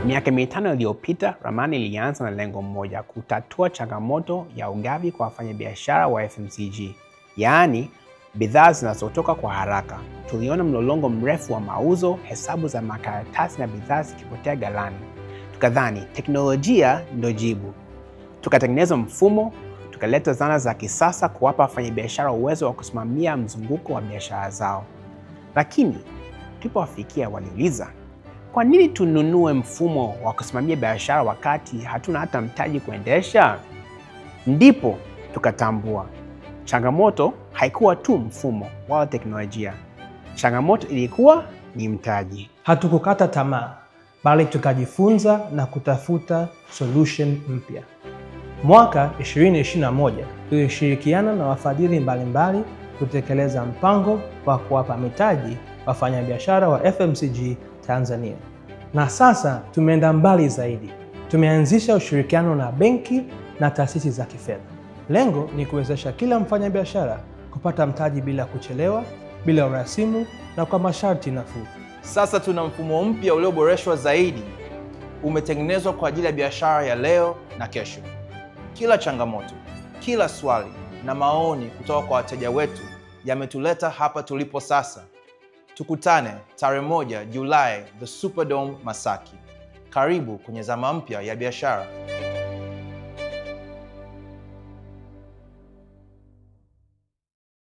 Miaka 5 iliyopita, Ramani ilianza na lengo moja: kutatua changamoto ya ugavi kwa wafanyabiashara wa FMCG, yaani bidhaa zinazotoka kwa haraka. Tuliona mlolongo mrefu wa mauzo, hesabu za makaratasi na bidhaa zikipotea ghalani. Tukadhani teknolojia ndo jibu. Tukatengeneza mfumo, tukaleta zana za kisasa kuwapa wafanyabiashara uwezo wa kusimamia mzunguko wa biashara zao. Lakini tulipowafikia waliuliza, kwa nini tununue mfumo wa kusimamia biashara wakati hatuna hata mtaji kuendesha? Ndipo tukatambua changamoto haikuwa tu mfumo wala teknolojia. Changamoto ilikuwa ni mtaji. Hatukukata tamaa, bali tukajifunza na kutafuta solution mpya. Mwaka 2021 tulishirikiana na wafadhili mbalimbali kutekeleza mpango wa kuwapa mitaji wafanyabiashara wa FMCG Tanzania. Na sasa tumeenda mbali zaidi. Tumeanzisha ushirikiano na benki na taasisi za kifedha. Lengo ni kuwezesha kila mfanyabiashara kupata mtaji bila kuchelewa, bila urasimu na kwa masharti nafuu. Sasa tuna mfumo mpya ulioboreshwa zaidi, umetengenezwa kwa ajili ya biashara ya leo na kesho. Kila changamoto, kila swali na maoni kutoka kwa wateja wetu yametuleta hapa tulipo sasa. Tukutane tarehe 1 Julai, The Superdome Masaki. Karibu kwenye zama mpya ya biashara.